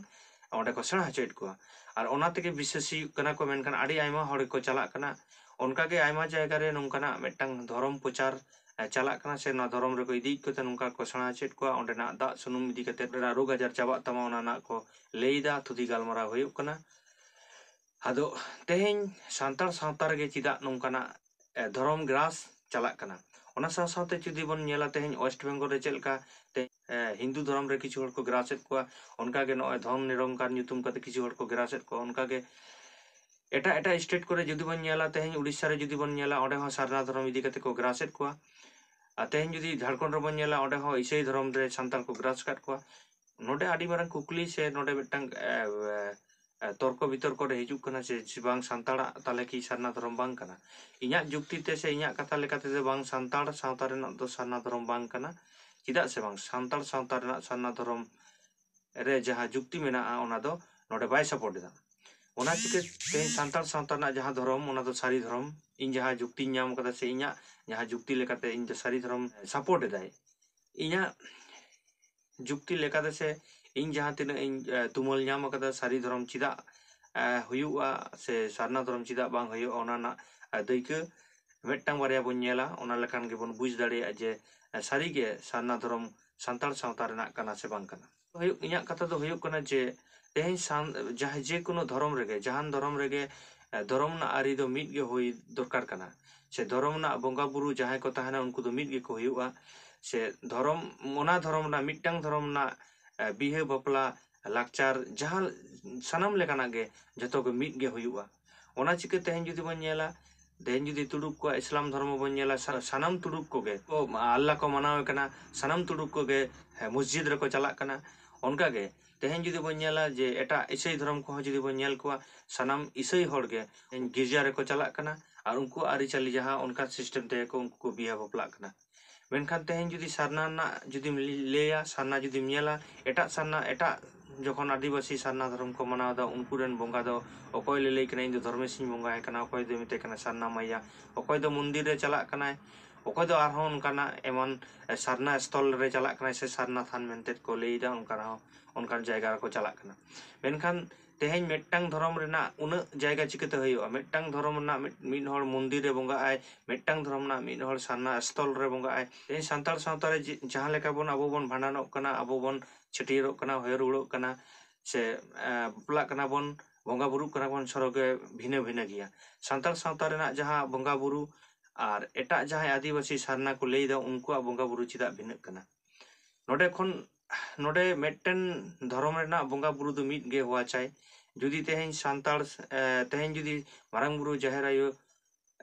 ᱚᱸᱰᱮ ᱠᱚ ᱥᱮᱬᱟ ᱦᱚᱪᱚᱭᱮᱫ ᱠᱚᱣᱟ᱾ ᱟᱨ ᱚᱱᱟ ᱛᱮᱜᱮ ᱵᱤᱥᱥᱟᱹᱥᱤ ᱦᱩᱭᱩᱜ ᱠᱟᱱᱟ ᱠᱚ, ᱢᱮᱱᱠᱷᱟᱱ ᱟᱹᱰᱤ ᱟᱭᱢᱟ ᱦᱚᱲ ᱜᱮᱠᱚ ᱪᱟᱞᱟᱜ ᱠᱟᱱᱟ᱾ ᱚᱱᱠᱟᱜᱮ ᱟᱭᱢᱟ ᱡᱟᱭᱜᱟ ᱨᱮ ᱱᱚᱝᱠᱟᱱᱟᱜ ᱢᱤᱫᱴᱟᱝ ᱫᱷᱚᱨᱚᱢ ᱯᱨᱚᱪᱟᱨ ᱪᱟᱞᱟᱜ ᱠᱟᱱᱟ, ᱥᱮ ᱱᱚᱣᱟ ᱫᱷᱚᱨᱚᱢ ᱨᱮᱠᱚ ᱤᱫᱤᱭᱮᱫ ᱠᱚᱛᱮ ᱱᱚᱝᱠᱟ ᱠᱚ ᱥᱮᱬᱟ ᱦᱚᱪᱚᱭᱮᱫ ᱠᱚᱣᱟ, ᱚᱸᱰᱮᱱᱟᱜ ᱫᱟᱜ ᱥᱩᱱᱩᱢ ᱤᱫᱤ ᱠᱟᱛᱮ ᱚᱸᱰᱮᱱᱟᱜ ᱨᱳᱜᱽ ᱟᱡᱟᱨ ᱪᱟᱵᱟᱜ ᱛᱟᱢᱟ, ᱚᱱᱟ ᱨᱮᱱᱟᱜ ᱠᱚ ᱞᱟᱹᱭᱫᱟ, ᱛᱷᱩᱛᱤ ᱜᱟᱞᱢᱟᱨᱟᱣ ᱦᱩᱭᱩᱜ ᱠᱟᱱᱟ᱾ ᱟᱫᱚ ᱛᱮᱦᱮᱧ ᱥᱟᱱᱛᱟᱲ ᱥᱟᱶᱛᱟ ᱨᱮᱜᱮ ᱪᱮᱫᱟᱜ ᱱᱚᱝᱠᱟᱱᱟᱜ ᱫᱷᱚᱨᱚᱢ ᱜᱨᱟᱥ ᱪᱟᱞᱟᱜ ᱠᱟᱱᱟ? ᱚᱱᱟ ᱥᱟᱶ ᱥᱟᱶᱛᱮ ᱡᱩᱫᱤ ᱵᱚᱱ ᱧᱮᱞᱟ, ᱛᱮᱦᱮᱧ ᱳᱭᱮᱥᱴ ᱵᱮᱝᱜᱚᱞ ᱨᱮ ᱪᱮᱫ ᱞᱮᱠᱟ ᱛᱮ ᱦᱤᱱᱫᱩ ᱫᱷᱚᱨᱚᱢ ᱨᱮ ᱠᱤᱪᱷᱩ ᱦᱚᱲ ᱠᱚ ᱜᱨᱟᱥᱮᱫ ᱠᱚᱣᱟ, ᱚᱱᱠᱟᱜᱮ ᱱᱚᱜᱼᱚᱭ ᱫᱷᱚᱱ ᱱᱤᱨᱚᱝᱠᱟᱨ ᱧᱩᱛᱩᱢ ᱠᱟᱛᱮ ᱠᱤᱪᱷᱩ ᱦᱚᱲ ᱠᱚ ᱜᱨᱟᱥᱮᱫ ᱠᱚᱣᱟ, ᱚᱱᱠᱟᱜᱮ ᱮᱴᱟᱜ ᱮᱴᱟᱜ ᱥᱴᱮᱴ ᱠᱚᱨᱮ ᱡᱩᱫᱤ ᱵᱚᱱ ᱧᱮᱞᱟ, ᱛᱮᱦᱮᱧ ᱩᱲᱤᱥᱥᱟ ᱨᱮ ᱡᱩᱫᱤ ᱵᱚᱱ ᱧᱮᱞᱟ, ᱚᱸᱰᱮ ᱦᱚᱸ ᱥᱟᱨᱱᱟ ᱫᱷᱚᱨᱚᱢ ᱤᱫᱤ ᱠᱟᱛᱮ ᱠᱚ ᱜᱨᱟᱥᱮᱫ ᱠᱚᱣᱟ᱾ ᱟᱨ ᱛᱮᱦᱮᱧ ᱡᱩᱫᱤ ᱡᱷᱟᱲᱠᱷᱚᱸᱰ ᱨᱮᱵᱚᱱ ᱧᱮᱞᱟ, ᱚᱸᱰᱮ ᱦᱚᱸ ᱤᱥᱟᱹᱭ ᱫᱷᱚᱨᱚᱢ ᱨᱮ ᱥᱟᱱᱛᱟᱲ ᱠᱚ ᱜᱨᱟᱥ ᱟᱠᱟᱫ ᱠᱚᱣᱟ᱾ ᱱᱚᱰᱮ ᱟᱹᱰᱤ ᱢᱟᱨᱟᱝ ᱠᱩᱠᱞᱤ ᱥᱮ ᱱᱚᱰᱮ ᱢᱤᱫᱴᱟᱝ ᱛᱚᱨᱠᱚ ᱵᱤᱛᱚᱨᱠᱚ ᱨᱮ ᱦᱤᱡᱩᱜ ᱠᱟᱱᱟ ᱡᱮ ᱵᱟᱝ, ᱥᱟᱱᱛᱟᱲᱟᱜ ᱛᱟᱦᱚᱞᱮ ᱠᱤ ᱥᱟᱨᱱᱟ ᱫᱷᱚᱨᱚᱢ ᱵᱟᱝ ᱠᱟᱱᱟ? ᱤᱧᱟᱹᱜ ᱡᱩᱠᱛᱤ ᱛᱮ ᱥᱮ ᱤᱧᱟᱹᱜ ᱠᱟᱛᱷᱟ ᱞᱮᱠᱟ ᱛᱮᱫᱚ ᱵᱟᱝ, ᱥᱟᱱᱛᱟᱲ ᱥᱟᱶᱛᱟ ᱨᱮᱱᱟᱜ ᱫᱚ ᱥᱟᱨᱱᱟ ᱫᱷᱚᱨᱚᱢ ᱵᱟᱝ ᱠᱟᱱᱟ᱾ ᱪᱮᱫᱟᱜ ᱥᱮ ᱵᱟᱝ, ᱥᱟᱱᱛᱟᱲ ᱥᱟᱶᱛᱟ ᱨᱮᱱᱟᱜ ᱥᱟᱨᱱᱟ ᱫᱷᱚᱨᱚᱢ ᱨᱮ ᱡᱟᱦᱟᱸ ᱡᱩᱠᱛᱤ ᱢᱮᱱᱟᱜᱼᱟ, ᱚᱱᱟ ᱫᱚ ᱱᱚᱰᱮ ᱵᱟᱭ ᱥᱟᱯᱳᱨᱴ ᱮᱫᱟ᱾ ᱚᱱᱟ ᱪᱤᱠᱟᱹ ᱛᱮᱦᱮᱧ ᱥᱟᱱᱛᱟᱲ ᱥᱟᱶᱛᱟ ᱨᱮᱱᱟᱜ ᱡᱟᱦᱟᱸ ᱫᱷᱚᱨᱚᱢ, ᱚᱱᱟ ᱫᱚ ᱥᱟᱹᱨᱤ ᱫᱷᱚᱨᱚᱢ, ᱤᱧ ᱡᱟᱦᱟᱸ ᱡᱩᱠᱛᱤᱧ ᱧᱟᱢ ᱠᱟᱫᱟ ᱥᱮ ᱤᱧᱟᱹᱜ ᱡᱟᱦᱟᱸ ᱡᱩᱠᱛᱤ ᱞᱮᱠᱟᱛᱮ ᱤᱧ ᱫᱚ ᱥᱟᱹᱨᱤ ᱫᱷᱚᱨᱚᱢ ᱥᱟᱯᱳᱨᱴ ᱮᱫᱟᱭ, ᱤᱧᱟᱹᱜ ᱡᱩᱠᱛᱤ ᱞᱮᱠᱟᱛᱮ ᱥᱮ ᱤᱧ ᱡᱟᱦᱟᱸ ᱛᱤᱱᱟᱹᱜ ᱤᱧ ᱛᱩᱢᱟᱹᱞ ᱧᱟᱢ ᱟᱠᱟᱫᱟ, ᱥᱟᱹᱨᱤ ᱫᱷᱚᱨᱚᱢ ᱪᱮᱫᱟᱜ ᱦᱩᱭᱩᱜᱼᱟ ᱥᱮ ᱥᱟᱨᱱᱟ ᱫᱷᱚᱨᱚᱢ ᱪᱮᱫᱟᱜ ᱵᱟᱝ ᱦᱩᱭᱩᱜᱼᱟ, ᱚᱱᱟ ᱨᱮᱱᱟᱜ ᱫᱟᱹᱭᱠᱟᱹ ᱢᱤᱫᱴᱟᱝ ᱵᱟᱨᱭᱟ ᱵᱚᱱ ᱧᱮᱞᱟ, ᱚᱱᱟ ᱞᱮᱠᱷᱟᱱ ᱜᱮᱵᱚᱱ ᱵᱩᱡᱽ ᱫᱟᱲᱮᱭᱟᱜᱼᱟ ᱡᱮ ᱥᱟᱹᱨᱤᱜᱮ ᱥᱟᱨᱱᱟ ᱫᱷᱚᱨᱚᱢ ᱥᱟᱱᱛᱟᱲ ᱥᱟᱶᱛᱟ ᱨᱮᱱᱟᱜ ᱠᱟᱱᱟ ᱥᱮ ᱵᱟᱝ ᱠᱟᱱᱟ᱾ ᱦᱩᱭᱩᱜ, ᱤᱧᱟᱹᱜ ᱠᱟᱛᱷᱟ ᱫᱚ ᱦᱩᱭᱩᱜ ᱠᱟᱱᱟ ᱡᱮ ᱛᱮᱦᱮᱧ ᱥᱟᱱ-, ᱡᱟᱦᱟᱸ ᱡᱮᱠᱳᱱᱳ ᱫᱷᱚᱨᱚᱢ ᱨᱮᱜᱮ, ᱡᱟᱦᱟᱱ ᱫᱷᱚᱨᱚᱢ ᱨᱮᱜᱮ ᱫᱷᱚᱨᱚᱢ ᱨᱮᱱᱟᱜ ᱟᱹᱨᱤ ᱫᱚ ᱢᱤᱫ ᱜᱮ ᱦᱩᱭ ᱫᱚᱨᱠᱟᱨ ᱠᱟᱱᱟ, ᱥᱮ ᱫᱷᱚᱨᱚᱢ ᱨᱮᱱᱟᱜ ᱵᱚᱸᱜᱟ ᱵᱩᱨᱩ ᱡᱟᱦᱟᱸᱭ ᱠᱚ ᱛᱟᱦᱮᱱᱟ, ᱩᱱᱠᱩ ᱫᱚ ᱢᱤᱫ ᱜᱮᱠᱚ ᱦᱩᱭᱩᱜᱼᱟ, ᱥᱮ ᱫᱷᱚᱨᱚᱢ, ᱚᱱᱟ ᱫᱷᱚᱨᱚᱢ ᱨᱮᱱᱟᱜ ᱢᱤᱫᱴᱟᱝ ᱫᱷᱚᱨᱚᱢ ᱨᱮᱱᱟᱜ ᱵᱤᱦᱟᱹ ᱵᱟᱯᱞᱟ ᱞᱟᱠᱪᱟᱨ, ᱡᱟᱦᱟᱸ ᱥᱟᱱᱟᱢ ᱞᱮᱠᱟᱱᱟᱜ ᱜᱮ ᱡᱷᱚᱛᱚ ᱜᱮ ᱢᱤᱫ ᱜᱮ ᱦᱩᱭᱩᱜᱼᱟ᱾ ᱚᱱᱟ ᱪᱤᱠᱟᱹ ᱛᱮᱦᱮᱧ ᱡᱩᱫᱤ ᱵᱚᱱ ᱧᱮᱞᱟ, ᱛᱮᱦᱮᱧ ᱡᱩᱫᱤ ᱛᱩᱲᱩᱠ ᱠᱚᱣᱟᱜ ᱤᱥᱞᱟᱢ ᱫᱷᱚᱨᱢᱚ ᱵᱚᱱ ᱧᱮᱞᱟ, ᱥᱟ-, ᱥᱟᱱᱟᱢ ᱛᱩᱲᱩᱠ ᱠᱚᱜᱮ, ᱚ, ᱟᱞᱞᱟ ᱠᱚ ᱢᱟᱱᱟᱣ ᱮ ᱠᱟᱱᱟ, ᱥᱟᱱᱟᱢ ᱛᱩᱲᱩᱠ ᱠᱚᱜᱮ, ᱦᱮᱸ, ᱢᱚᱥᱡᱤᱫ ᱨᱮᱠᱚ ᱪᱟᱞᱟᱜ ᱠᱟᱱᱟ᱾ ᱚᱱᱠᱟᱜᱮ ᱛᱮᱦᱮᱧ ᱡᱩᱫᱤ ᱵᱚᱱ ᱧᱮᱞᱟ ᱡᱮ ᱮᱴᱟᱜ ᱤᱥᱟᱹᱭ ᱫᱷᱚᱨᱚᱢ ᱠᱚᱦᱚᱸ ᱡᱩᱫᱤ ᱵᱚᱱ ᱧᱮᱞ ᱠᱚᱣᱟ, ᱥᱟᱱᱟᱢ ᱤᱥᱟᱹᱭ ᱦᱚᱲ ᱜᱮ ᱜᱤᱨᱡᱟ ᱨᱮᱠᱚ ᱪᱟᱞᱟᱜ ᱠᱟᱱᱟ ᱟᱨ ᱩᱱᱠᱩᱣᱟᱜ ᱟᱹᱨᱤᱪᱟᱹᱞᱤ ᱡᱟᱦᱟᱸ, ᱚᱱᱠᱟ system ᱛᱮᱜᱮ ᱠᱚ ᱩᱱᱠᱩ ᱠᱚ ᱵᱤᱦᱟᱹ ᱵᱟᱯᱞᱟᱜ ᱠᱟᱱᱟ᱾ ᱢᱮᱱᱠᱷᱟᱱ ᱛᱮᱦᱮᱧ ᱡᱩᱫᱤ ᱥᱟᱨᱱᱟ ᱨᱮᱱᱟᱜ ᱡᱩᱫᱤᱢ ᱞᱟᱹᱭᱟ, ᱥᱟᱨᱱᱟ ᱡᱩᱫᱤᱢ ᱧᱮᱞᱟ, ᱮᱴᱟᱜ ᱥᱟᱨᱱᱟ, ᱮᱴᱟᱜ ᱡᱚᱠᱷᱚᱱ ᱟᱹᱫᱤᱵᱟᱹᱥᱤ ᱥᱟᱨᱱᱟ ᱫᱷᱚᱨᱚᱢ ᱠᱚ ᱢᱟᱱᱟᱣ ᱮᱫᱟ, ᱩᱱᱠᱩ ᱨᱮᱱ ᱵᱚᱸᱜᱟ ᱫᱚ ᱚᱠᱚᱭ ᱞᱟᱹᱞᱟᱹᱭ ᱠᱟᱱᱟ, "ᱤᱧ ᱫᱚ ᱫᱷᱚᱨᱢᱮᱥᱤᱧ ᱵᱚᱸᱜᱟᱭ ᱠᱟᱱᱟ", ᱚᱠᱚᱭ ᱫᱚᱭ ᱢᱮᱛᱟᱭ ᱠᱟᱱᱟ ᱥᱟᱨᱱᱟ ᱢᱟᱭᱟ, ᱚᱠᱚᱭ ᱫᱚ ᱢᱚᱱᱫᱤᱨ ᱨᱮ ᱪᱟᱞᱟᱜ ᱠᱟᱱᱟᱭ, ᱚᱠᱚᱭ ᱫᱚ ᱟᱨᱦᱚᱸ ᱚᱱᱠᱟᱱᱟᱜ ᱮᱢᱟᱱ, ᱮ, ᱥᱟᱨᱱᱟ ᱥᱛᱷᱚᱞ ᱨᱮ ᱪᱟᱞᱟᱜ ᱠᱟᱱᱟᱭ ᱥᱮ ᱥᱟᱨᱱᱟ ᱛᱷᱟᱱ ᱢᱮᱱᱛᱮ ᱠᱚ ᱞᱟᱹᱭ ᱮᱫᱟ, ᱚᱱᱠᱟ ᱨᱮᱦᱚᱸ, ᱚᱱᱠᱟᱱ ᱡᱟᱭᱜᱟ ᱨᱮᱠᱚ ᱪᱟᱞᱟᱜ ᱠᱟᱱᱟ᱾ ᱢᱮᱱᱠᱷᱟᱱ ᱛᱮᱦᱮᱧ ᱢᱤᱫᱴᱟᱝ ᱫᱷᱚᱨᱚᱢ ᱨᱮᱱᱟᱜ ᱩᱱᱟᱹᱜ ᱡᱟᱭᱜᱟ ᱪᱤᱠᱟᱹᱛᱮ ᱦᱩᱭᱩᱜᱼᱟ? ᱢᱤᱫᱴᱟᱝ ᱫᱷᱚᱨᱚᱢ ᱨᱮᱱᱟᱜ ᱢᱤᱫ, ᱢᱤᱫ ᱦᱚᱲ ᱢᱚᱱᱫᱤᱨ ᱨᱮ ᱵᱚᱸᱜᱟᱜ ᱟᱭ, ᱢᱤᱫᱴᱟᱝ ᱫᱷᱚᱨᱚᱢ ᱨᱮᱱᱟᱜ ᱢᱤᱫ ᱦᱚᱲ ᱥᱟᱨᱱᱟ ᱥᱛᱷᱚᱞ ᱨᱮ ᱵᱚᱸᱜᱟᱜ ᱟᱭ᱾ ᱛᱮᱦᱮᱧ ᱥᱟᱱᱛᱟᱲ ᱥᱟᱶᱛᱟ ᱨᱮ ᱡᱮ, ᱡᱟᱦᱟᱸ ᱞᱮᱠᱟ ᱵᱚᱱ, ᱟᱵᱚ ᱵᱚᱱ ᱵᱷᱟᱸᱰᱟᱱᱚᱜ ᱠᱟᱱᱟ, ᱟᱵᱚ ᱵᱚᱱ ᱪᱷᱟᱹᱴᱭᱟᱹᱨᱚᱜ ᱠᱟᱱᱟ, ᱦᱚᱭᱚ ᱨᱩᱣᱟᱹᱲᱚᱜ ᱠᱟᱱᱟ, ᱥᱮ, ᱮ, ᱵᱟᱯᱞᱟᱜ ᱠᱟᱱᱟ ᱵᱚᱱ, ᱵᱚᱸᱜᱟ ᱵᱩᱨᱩᱜ ᱠᱟᱱᱟ ᱵᱚᱱ, ᱥᱚᱨᱚᱜ ᱜᱮ ᱵᱷᱤᱱᱟᱹ ᱵᱷᱤᱱᱟᱹ ᱜᱮᱭᱟ᱾ ᱥᱟᱱᱛᱟᱲ ᱥᱟᱶᱛᱟ ᱨᱮᱱᱟᱜ ᱡᱟᱦᱟᱸ ᱵᱚᱸᱜᱟ ᱵᱩᱨᱩ ᱟᱨ ᱮᱴᱟᱜ ᱡᱟᱦᱟᱸᱭ ᱟᱹᱫᱤᱵᱟᱹᱥᱤ ᱥᱟᱨᱱᱟ ᱠᱚ ᱞᱟᱹᱭ ᱮᱫᱟ, ᱩᱱᱠᱩᱣᱟᱜ ᱵᱚᱸᱜᱟ ᱵᱩᱨᱩ ᱪᱮᱫᱟᱜ ᱵᱷᱤᱱᱟᱹᱜ ᱠᱟᱱᱟ? ᱱᱚᱰᱮ ᱠᱷᱚᱱ, ᱱᱚᱰᱮ ᱢᱤᱫᱴᱮᱱ ᱫᱷᱚᱨᱚᱢ ᱨᱮᱱᱟᱜ ᱵᱚᱸᱜᱟ ᱵᱩᱨᱩ ᱫᱚ ᱢᱤᱫ ᱜᱮ ᱦᱚᱣᱟ ᱪᱟᱭ᱾ ᱡᱩᱫᱤ ᱛᱮᱦᱮᱧ ᱥᱟᱱᱛᱟᱲ, ᱮ, ᱛᱮᱦᱮᱧ ᱡᱩᱫᱤ ᱢᱟᱨᱟᱝ ᱵᱩᱨᱩ, ᱡᱟᱦᱮᱨ ᱟᱭᱳ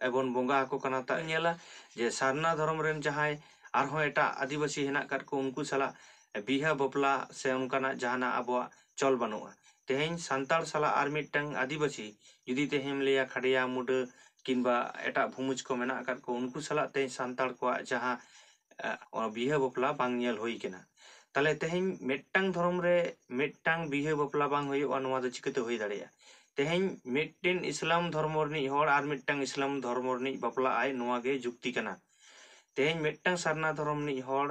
ᱮᱵᱚᱱ ᱵᱚᱸᱜᱟ ᱟᱠᱚ ᱠᱟᱱᱟ, ᱛᱟ ᱧᱮᱞᱟ ᱡᱮ ᱥᱟᱨᱱᱟ ᱫᱷᱚᱨᱚᱢ ᱨᱮᱱ ᱡᱟᱦᱟᱸᱭ ᱟᱨᱦᱚᱸ ᱮᱴᱟᱜ ᱟᱹᱫᱤᱵᱟᱹᱥᱤ ᱦᱮᱱᱟᱜ ᱟᱠᱟᱫ ᱠᱚ, ᱩᱱᱠᱩ ᱥᱟᱞᱟᱜ ᱵᱤᱦᱟᱹ ᱵᱟᱯᱞᱟ ᱥᱮ ᱚᱱᱠᱟᱱᱟᱜ ᱡᱟᱦᱟᱱᱟᱜ ᱟᱵᱚᱣᱟᱜ ᱪᱚᱞ ᱵᱟᱹᱱᱩᱜᱼᱟ᱾ ᱛᱮᱦᱮᱧ ᱥᱟᱱᱛᱟᱲ ᱥᱟᱞᱟᱜ ᱟᱨ ᱢᱤᱫᱴᱟᱝ ᱟᱹᱫᱤᱵᱟᱹᱥᱤ, ᱡᱩᱫᱤ ᱛᱮᱦᱮᱧ ᱞᱟᱹᱭᱟ ᱠᱷᱟᱰᱭᱟ, ᱢᱩᱰᱟᱹ ᱠᱤᱝᱵᱟ ᱮᱴᱟᱜ ᱵᱷᱩᱢᱩᱡᱽ ᱠᱚ ᱢᱮᱱᱟᱜ ᱟᱠᱟᱫ ᱠᱚ, ᱩᱱᱠᱩ ᱥᱟᱞᱟᱜ ᱛᱮᱦᱮᱧ ᱥᱟᱱᱛᱟᱲ ᱠᱚᱣᱟᱜ ᱡᱟᱦᱟᱸ, ᱮ, ᱵᱤᱦᱟᱹ ᱵᱟᱯᱞᱟ ᱵᱟᱝ ᱧᱮᱞ ᱦᱩᱭ ᱠᱟᱱᱟ᱾ ᱛᱟᱦᱞᱮ ᱛᱮᱦᱮᱧ ᱢᱤᱫᱴᱟᱝ ᱫᱷᱚᱨᱚᱢ ᱨᱮ ᱢᱤᱫᱴᱟᱝ ᱵᱤᱦᱟᱹ ᱵᱟᱯᱞᱟ ᱵᱟᱝ ᱦᱩᱭᱩᱜᱼᱟ, ᱱᱚᱣᱟ ᱫᱚ ᱪᱤᱠᱟᱹᱛᱮ ᱦᱩᱭ ᱫᱟᱲᱮᱭᱟᱜᱼᱟ? ᱛᱮᱦᱮᱧ ᱢᱤᱫᱴᱮᱱ ᱤᱥᱞᱟᱢ ᱫᱷᱚᱨᱢᱚ ᱨᱤᱱᱤᱡ ᱦᱚᱲ ᱟᱨ ᱢᱤᱫᱴᱟᱝ ᱤᱥᱞᱟᱢ ᱫᱷᱚᱨᱢᱚ ᱨᱤᱱᱤᱡ ᱵᱟᱯᱞᱟᱜ ᱟᱭ, ᱱᱚᱣᱟ ᱜᱮ ᱡᱩᱠᱛᱤ ᱠᱟᱱᱟ᱾ ᱛᱮᱦᱮᱧ ᱢᱤᱫᱴᱟᱝ ᱥᱟᱨᱱᱟ ᱫᱷᱚᱨᱚᱢ ᱨᱤᱱᱤᱡ ᱦᱚᱲ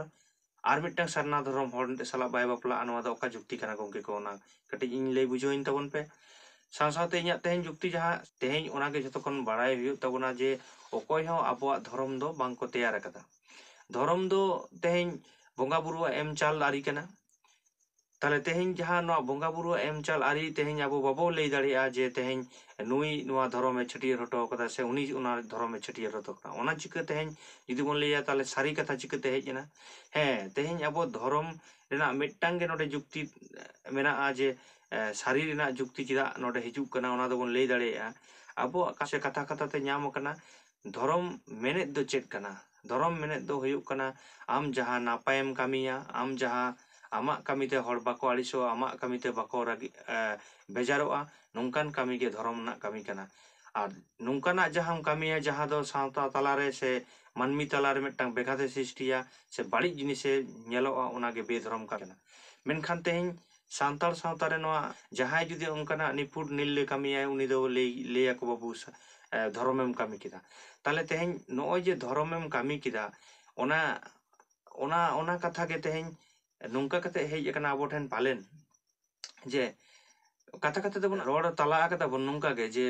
ᱟᱨ ᱢᱤᱫᱴᱟᱝ ᱥᱟᱨᱱᱟ ᱫᱷᱚᱨᱚᱢ ᱦᱚᱲ ᱥᱟᱞᱟᱜ ᱵᱟᱭ ᱵᱟᱯᱞᱟᱜᱼᱟ, ᱱᱚᱣᱟ ᱫᱚ ᱚᱠᱟ ᱡᱩᱠᱛᱤ ᱠᱟᱱᱟ ᱜᱚᱢᱠᱮ ᱠᱚ? ᱚᱱᱟ ᱠᱟᱹᱴᱤᱡ ᱤᱧ ᱞᱟᱹᱭ ᱵᱩᱡᱷᱟᱹᱣᱟᱹᱧ ᱛᱟᱵᱚᱱ ᱯᱮ᱾ ᱥᱟᱶ ᱥᱟᱶᱛᱮ ᱤᱧᱟᱹᱜ ᱛᱮᱦᱮᱧ ᱡᱩᱠᱛᱤ ᱡᱟᱦᱟᱸ, ᱛᱮᱦᱮᱧ ᱚᱱᱟᱜᱮ ᱡᱷᱚᱛᱚ ᱠᱷᱚᱱ ᱵᱟᱲᱟᱭ ᱦᱩᱭᱩᱜ ᱛᱟᱵᱚᱱᱟ ᱡᱮ ᱚᱠᱚᱭ ᱦᱚᱸ ᱟᱵᱚᱣᱟᱜ ᱫᱷᱚᱨᱚᱢ ᱫᱚ ᱵᱟᱝ ᱠᱚ ᱛᱮᱭᱟᱨ ᱟᱠᱟᱫᱟ᱾ ᱫᱷᱚᱨᱚᱢ ᱫᱚ ᱛᱮᱦᱮᱧ ᱵᱚᱸᱜᱟ ᱵᱩᱨᱩᱣᱟᱜ ᱮᱢ ᱪᱟᱞ ᱟᱹᱨᱤ ᱠᱟᱱᱟ᱾ ᱛᱟᱦᱞᱮ ᱛᱮᱦᱮᱧ ᱡᱟᱦᱟᱸ ᱱᱚᱣᱟ ᱵᱚᱸᱜᱟ ᱵᱩᱨᱩᱣᱟᱜ ᱮᱢ ᱪᱟᱞ ᱟᱹᱨᱤ, ᱛᱮᱦᱮᱧ ᱟᱵᱚ ᱵᱟᱵᱚ ᱞᱟᱹᱭ ᱫᱟᱲᱮᱭᱟᱜᱼᱟ ᱡᱮ ᱛᱮᱦᱮᱧ ᱱᱩᱭ ᱱᱚᱣᱟ ᱫᱷᱚᱨᱚᱢᱮ ᱪᱷᱟᱹᱴᱭᱟᱹᱨ ᱦᱚᱴᱚ ᱠᱟᱫᱟ ᱥᱮ ᱩᱱᱤ ᱚᱱᱟ ᱫᱷᱚᱨᱚᱢᱮ ᱪᱷᱟᱹᱴᱭᱟᱹᱨ ᱦᱚᱴᱚ ᱠᱟᱫᱟ᱾ ᱚᱱᱟ ᱪᱤᱠᱟᱹ ᱛᱮᱦᱮᱧ ᱡᱩᱫᱤ ᱵᱚᱱ ᱞᱟᱹᱭᱟ, ᱛᱟᱦᱞᱮ ᱥᱟᱹᱨᱤ ᱠᱟᱛᱷᱟ ᱪᱤᱠᱟᱹᱛᱮ ᱦᱮᱡ ᱮᱱᱟ? ᱦᱮᱸ, ᱛᱮᱦᱮᱧ ᱟᱵᱚ ᱫᱷᱚᱨᱚᱢ ᱨᱮᱱᱟᱜ ᱢᱤᱫᱴᱟᱝ ᱜᱮ ᱱᱚᱰᱮ ᱡᱩᱠᱛᱤ ᱢᱮᱱᱟᱜᱼᱟ ᱡᱮ ᱥᱟᱹᱨᱤ ᱨᱮᱱᱟᱜ ᱡᱩᱠᱛᱤ ᱪᱮᱫᱟᱜ ᱱᱚᱰᱮ ᱦᱤᱡᱩᱜ ᱠᱟᱱᱟ, ᱚᱱᱟ ᱫᱚᱵᱚᱱ ᱞᱟᱹᱭ ᱫᱟᱲᱮᱭᱟᱜᱼᱟ᱾ ᱟᱵᱚᱣᱟᱜ ᱠᱟᱛᱷᱟ ᱠᱟᱛᱷᱟ ᱛᱮ ᱧᱟᱢ ᱟᱠᱟᱱᱟ, ᱫᱷᱚᱨᱚᱢ ᱢᱮᱱᱮᱫ ᱫᱚ ᱪᱮᱫ ᱠᱟᱱᱟ? ᱫᱷᱚᱨᱚᱢ ᱢᱮᱱᱮᱫ ᱫᱚ ᱦᱩᱭᱩᱜ ᱠᱟᱱᱟ ᱟᱢ ᱡᱟᱦᱟᱸ ᱱᱟᱯᱟᱭᱮᱢ ᱠᱟᱹᱢᱤᱭᱟ, ᱟᱢ ᱡᱟᱦᱟᱸ ᱟᱢᱟᱜ ᱠᱟᱹᱢᱤᱛᱮ ᱦᱚᱲ ᱵᱟᱠᱚ ᱟᱹᱲᱤᱥᱚᱜᱼᱟ, ᱟᱢᱟᱜ ᱠᱟᱹᱢᱤᱛᱮ ᱵᱟᱠᱚ ᱨᱟᱹᱜᱤ ᱵᱮᱡᱟᱨᱚᱜᱼᱟ, ᱱᱚᱝᱠᱟᱱ ᱠᱟᱹᱢᱤ ᱜᱮ ᱫᱷᱚᱨᱚᱢ ᱨᱮᱱᱟᱜ ᱠᱟᱹᱢᱤ ᱠᱟᱱᱟ᱾ ᱟᱨ ᱱᱚᱝᱠᱟᱱᱟᱜ ᱡᱟᱦᱟᱸᱢ ᱠᱟᱹᱢᱤᱭᱟ ᱡᱟᱦᱟᱸ ᱫᱚ ᱥᱟᱶᱛᱟ ᱛᱟᱞᱟᱨᱮ ᱥᱮ ᱢᱟᱹᱱᱢᱤ ᱛᱟᱞᱟᱨᱮ ᱢᱤᱫᱴᱟᱝ ᱵᱮᱜᱷᱟᱛᱮ ᱥᱨᱤᱥᱴᱤᱭᱟ ᱥᱮ ᱵᱟᱹᱲᱤᱡ ᱡᱤᱱᱤᱥᱮ ᱧᱮᱞᱚᱜᱼᱟ, ᱚᱱᱟᱜᱮ ᱵᱮᱫᱷᱚᱨᱚᱢ ᱠᱟᱹᱢᱤ ᱠᱟᱱᱟ᱾ ᱢᱮᱱᱠᱷᱟᱱ ᱛᱮᱦᱮᱧ ᱥᱟᱱᱛᱟᱲ ᱥᱟᱶᱛᱟ ᱨᱮ ᱱᱚᱣᱟ ᱡᱟᱦᱟᱸᱭ ᱡᱩᱫᱤ ᱚᱱᱠᱟᱱᱟᱜ ᱱᱤᱯᱷᱩᱴ ᱱᱤᱨᱞᱟᱹ ᱠᱟᱹᱢᱤᱭᱟᱭ, ᱩᱱᱤ ᱫᱚ ᱞᱟᱹᱭ ᱞᱟᱹᱭᱟᱠᱚ, "ᱵᱟᱹᱵᱩ, ᱫᱷᱚᱨᱚᱢᱮᱢ ᱠᱟᱹᱢᱤ ᱠᱮᱫᱟ᱾" ᱛᱟᱦᱞᱮ ᱛᱮᱦᱮᱧ ᱱᱚᱜᱼᱚᱭ ᱡᱮ ᱫᱷᱚᱨᱚᱢᱮᱢ ᱠᱟᱹᱢᱤ ᱠᱮᱫᱟ, ᱚᱱᱟ ᱚᱱᱟ ᱚᱱᱟ ᱠᱟᱛᱷᱟ ᱜᱮ ᱛᱮᱦᱮᱧ ᱱᱚᱝᱠᱟ ᱠᱟᱛᱮ ᱦᱮᱡ ᱟᱠᱟᱱᱟ ᱟᱵᱚ ᱴᱷᱮᱱ ᱯᱟᱞᱮᱱ, ᱡᱮ ᱠᱟᱛᱷᱟ ᱠᱟᱛᱷᱟ ᱛᱮᱵᱚᱱ ᱨᱚᱲ ᱛᱟᱞᱟ ᱟᱠᱟᱫᱟ ᱵᱚᱱ ᱱᱚᱝᱠᱟ ᱜᱮ ᱡᱮ,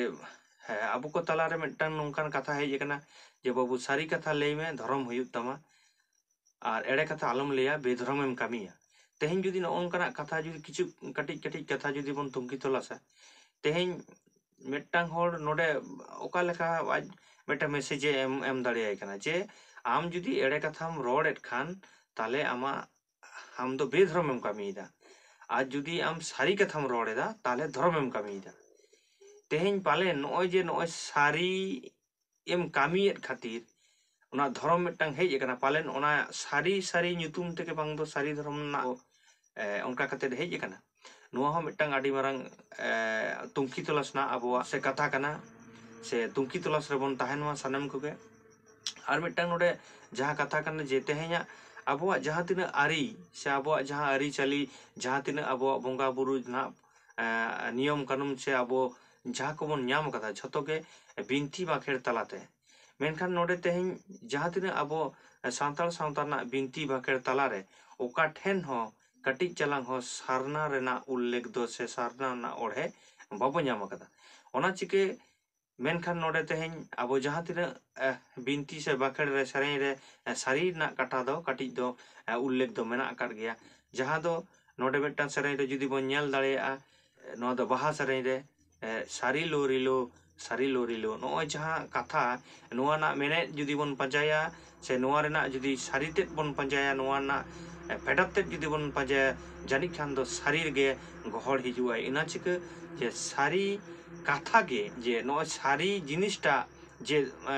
ᱦᱮᱸ, ᱟᱵᱚ ᱠᱚ ᱛᱟᱞᱟᱨᱮ ᱢᱤᱫᱴᱟᱝ ᱱᱚᱝᱠᱟᱱ ᱠᱟᱛᱷᱟ ᱦᱮᱡ ᱟᱠᱟᱱᱟ ᱡᱮ, "ᱵᱟᱹᱵᱩ, ᱥᱟᱹᱨᱤ ᱠᱟᱛᱷᱟ ᱞᱟᱹᱭ ᱢᱮ, ᱫᱷᱚᱨᱚᱢ ᱦᱩᱭᱩᱜ ᱛᱟᱢᱟ, ᱟᱨ ᱮᱲᱮ ᱠᱟᱛᱷᱟ ᱟᱞᱚᱢ ᱞᱟᱹᱭᱟ, ᱵᱮᱫᱷᱚᱨᱚᱢᱮᱢ ᱠᱟᱹᱢᱤᱭᱟ᱾" ᱛᱮᱦᱮᱧ ᱡᱩᱫᱤ ᱱᱚᱜᱼᱚ ᱱᱚᱝᱠᱟᱱᱟᱜ ᱠᱟᱛᱷᱟ ᱡᱩᱫᱤ ᱠᱤᱪᱷᱩ ᱠᱟᱹᱴᱤᱡ ᱠᱟᱹᱴᱤᱡ ᱠᱟᱛᱷᱟ ᱡᱩᱫᱤ ᱵᱚᱱ ᱛᱩᱱᱠᱷᱤ ᱛᱚᱞᱟᱥᱟ, ᱛᱮᱦᱮᱧ ᱢᱤᱫᱴᱟᱝ ᱦᱚᱲ ᱱᱚᱰᱮ ᱚᱠᱟ ᱞᱮᱠᱟ ᱟᱡ ᱢᱤᱫᱴᱟᱝ ᱢᱮᱥᱮᱡᱽ ᱮ ᱮᱢ ᱮᱢ ᱫᱟᱲᱮᱭᱟᱭ ᱠᱟᱱᱟ ᱡᱮ, "ᱟᱢ ᱡᱩᱫᱤ ᱮᱲᱮ ᱠᱟᱛᱷᱟᱢ ᱨᱚᱲᱮᱫ ᱠᱷᱟᱱ, ᱛᱟᱦᱞᱮ ᱟᱢᱟᱜ ᱟᱢ ᱫᱚ ᱵᱮᱫᱷᱚᱨᱚᱢᱮᱢ ᱠᱟᱹᱢᱤᱭᱮᱫᱟ, ᱟᱨ ᱡᱩᱫᱤ ᱟᱢ ᱥᱟᱹᱨᱤ ᱠᱟᱛᱷᱟᱢ ᱨᱚᱲ ᱮᱫᱟ, ᱛᱟᱦᱞᱮ ᱫᱷᱚᱨᱚᱢᱮᱢ ᱠᱟᱹᱢᱤᱭᱮᱫᱟ᱾" ᱛᱮᱦᱮᱧ ᱯᱟᱞᱮᱱ ᱱᱚᱜᱼᱚᱭ ᱡᱮ ᱱᱚᱜᱼᱚᱭ ᱥᱟᱹᱨᱤ ᱮᱢ ᱠᱟᱹᱢᱤᱭᱮᱫ ᱠᱷᱟᱹᱛᱤᱨ ᱚᱱᱟ ᱫᱷᱚᱨᱚᱢ ᱢᱤᱫᱴᱟᱝ ᱦᱮᱡ ᱟᱠᱟᱱᱟ, ᱯᱟᱞᱮᱱ ᱚᱱᱟ ᱥᱟᱹᱨᱤ ᱥᱟᱹᱨᱤ ᱧᱩᱛᱩᱢ ᱛᱮᱜᱮ ᱵᱟᱝ ᱫᱚ ᱥᱟᱹᱨᱤ ᱫᱷᱚᱨᱚᱢ ᱨᱮᱱᱟᱜ, ᱮ, ᱚᱱᱠᱟ ᱠᱟᱛᱮᱫ ᱦᱮᱡ ᱟᱠᱟᱱᱟ᱾ ᱱᱚᱣᱟ ᱦᱚᱸ ᱢᱤᱫᱴᱟᱝ ᱟᱹᱰᱤ ᱢᱟᱨᱟᱝ, ᱮ, ᱛᱩᱱᱠᱷᱤ ᱛᱚᱞᱟᱥ ᱨᱮᱱᱟᱜ ᱟᱵᱚᱣᱟᱜ ᱥᱮ ᱠᱟᱛᱷᱟ ᱠᱟᱱᱟ, ᱥᱮ ᱛᱩᱱᱠᱷᱤ ᱛᱚᱞᱟᱥ ᱨᱮᱵᱚᱱ ᱛᱟᱦᱮᱱ ᱢᱟ ᱥᱟᱱᱟᱢ ᱠᱚᱜᱮ᱾ ᱟᱨ ᱢᱤᱫᱴᱟᱝ ᱱᱚᱰᱮ ᱡᱟᱦᱟᱸ ᱠᱟᱛᱷᱟ ᱠᱟᱱᱟ ᱡᱮ ᱛᱮᱦᱮᱧᱟᱜ ᱟᱵᱚᱣᱟᱜ ᱡᱟᱦᱟᱸ ᱛᱤᱱᱟᱹᱜ ᱟᱹᱨᱤ ᱥᱮ ᱟᱵᱚᱣᱟᱜ ᱡᱟᱦᱟᱸ ᱟᱹᱨᱤᱪᱟᱹᱞᱤ, ᱡᱟᱦᱟᱸ ᱛᱤᱱᱟᱹᱜ ᱟᱵᱚᱣᱟᱜ ᱵᱚᱸᱜᱟ ᱵᱩᱨᱩ ᱨᱮᱱᱟᱜ, ᱮ, ᱱᱤᱭᱚᱢ ᱠᱟᱹᱱᱩᱱ ᱥᱮ ᱟᱵᱚ ᱡᱟᱦᱟᱸ ᱠᱚᱵᱚᱱ ᱧᱟᱢ ᱟᱠᱟᱫᱟ, ᱡᱷᱚᱛᱚ ᱜᱮ ᱵᱤᱱᱛᱤ ᱵᱟᱸᱠᱷᱮᱲ ᱛᱟᱞᱟᱛᱮ᱾ ᱢᱮᱱᱠᱷᱟᱱ ᱱᱚᱰᱮ ᱛᱮᱦᱮᱧ ᱡᱟᱦᱟᱸ ᱛᱤᱱᱟᱹᱜ ᱟᱵᱚ ᱥᱟᱱᱛᱟᱲ ᱥᱟᱶᱛᱟ ᱨᱮᱱᱟᱜ ᱵᱤᱱᱛᱤ ᱵᱟᱸᱠᱷᱮᱲ ᱛᱟᱞᱟᱨᱮ ᱚᱠᱟ ᱴᱷᱮᱱ ᱦᱚᱸ ᱠᱟᱹᱴᱤᱡ ᱪᱟᱞᱟᱝ ᱦᱚᱸ ᱥᱟᱨᱱᱟ ᱨᱮᱱᱟᱜ ᱩᱞᱞᱮᱠᱷ ᱫᱚ ᱥᱮ ᱥᱟᱨᱱᱟ ᱨᱮᱱᱟᱜ ᱚᱬᱦᱮ ᱵᱟᱵᱚ ᱧᱟᱢ ᱟᱠᱟᱫᱟ᱾ ᱚᱱᱟ ᱪᱤᱠᱟᱹ ᱢᱮᱱᱠᱷᱟᱱ ᱱᱚᱰᱮ ᱛᱮᱦᱮᱧ ᱟᱵᱚ ᱡᱟᱦᱟᱸ ᱛᱤᱱᱟᱹᱜ, ᱮ, ᱵᱤᱱᱛᱤ ᱥᱮ ᱵᱟᱸᱠᱷᱮᱲ ᱨᱮ, ᱥᱮᱨᱮᱧ ᱨᱮ, ᱮ, ᱥᱟᱹᱨᱤ ᱨᱮᱱᱟᱜ ᱠᱟᱛᱷᱟ ᱫᱚ ᱠᱟᱹᱴᱤᱡ ᱫᱚ, ᱮ, ᱩᱞᱞᱮᱠᱷ ᱫᱚ ᱢᱮᱱᱟᱜ ᱟᱠᱟᱫ ᱜᱮᱭᱟ᱾ ᱡᱟᱦᱟᱸ ᱫᱚ ᱱᱚᱰᱮ ᱢᱤᱫᱴᱟᱝ ᱥᱮᱨᱮᱧ ᱨᱮ ᱡᱩᱫᱤ ᱵᱚᱱ ᱧᱮᱞ ᱫᱟᱲᱮᱭᱟᱜᱼᱟ, ᱮ, ᱱᱚᱣᱟ ᱫᱚ ᱵᱟᱦᱟ ᱥᱮᱨᱮᱧ ᱨᱮ, ᱮ, "ᱥᱟᱹᱨᱤ ᱞᱳ ᱨᱤᱞᱳ, ᱥᱟᱹᱨᱤ ᱞᱳ ᱨᱤᱞᱳ", ᱱᱚᱜᱼᱚᱭ ᱡᱟᱦᱟᱸ ᱠᱟᱛᱷᱟ, ᱱᱚᱣᱟ ᱨᱮᱱᱟᱜ ᱢᱮᱱᱮᱫ ᱡᱩᱫᱤ ᱵᱚᱱ ᱯᱟᱸᱡᱟᱭᱟ ᱥᱮ ᱱᱚᱣᱟ ᱨᱮᱱᱟᱜ ᱡᱩᱫᱤ ᱥᱟᱹᱨᱤ ᱛᱮᱫ ᱵᱚᱱ ᱯᱟᱸᱡᱟᱭᱟ, ᱱᱚᱣᱟ ᱨᱮᱱᱟᱜ, ᱯᱷᱮᱰᱟᱛ ᱛᱮᱫ ᱡᱩᱫᱤ ᱵᱚᱱ ᱯᱟᱸᱡᱟᱭᱟ, ᱡᱟᱹᱱᱤᱡ ᱠᱷᱟᱱ ᱫᱚ ᱥᱟᱹᱨᱤ ᱨᱮᱜᱮ ᱜᱚᱦᱚᱲ ᱦᱤᱡᱩᱜᱼᱟ᱾ ᱤᱱᱟᱹ ᱪᱤᱠᱟᱹ ᱡᱮ ᱥᱟᱹᱨᱤ ᱠᱟᱛᱷᱟ ᱜᱮ, ᱡᱮ ᱱᱚᱜᱼᱚᱭ ᱥᱟᱹᱨᱤ ᱡᱤᱱᱤᱥᱴᱟᱜ ᱡᱮ, ᱮ,